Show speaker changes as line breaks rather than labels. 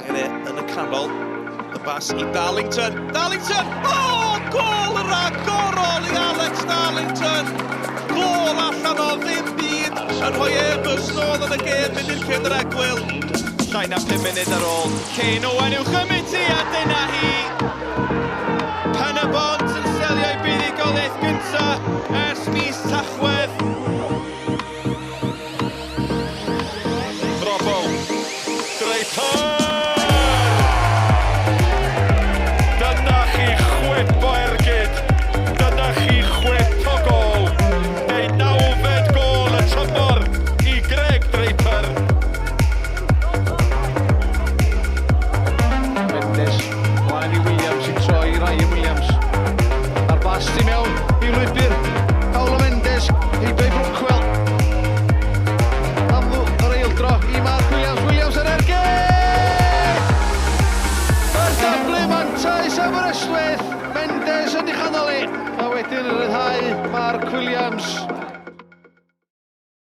Angen e yn y canol. Y bas i Darlington. Darlington! O! Oh, gol ragorol i Alex Darlington! Gol allan o ddim byd yn rhoi Airbus nôl yn y gêm munud cyn yr egwyl.
Llai na 5 munud ar ôl. Kane Owen i'w chymryd ti a dyna hi. Pen-y-bont yn selio ei buddugoliaeth gyntaf ers mis Tachwedd.
Robbo. Draper! Dyna chi chwip o ergyd. Dyna chi chwip o gôl. Ei nawfed gôl y tymor i Greg Draper.
Mendes, mlaen i Williams i troi i Ryan Williams. A'r bas tu mewn i lwybr Paulo Mendes, heibio i Brookwell. Amlw yr eildro i Mark Williams, Williams yn ergyd! Yr dablu mantais Aberystwyth, Mendes yn ei chanol i. A wedyn yn rhyddhau Mark Williams.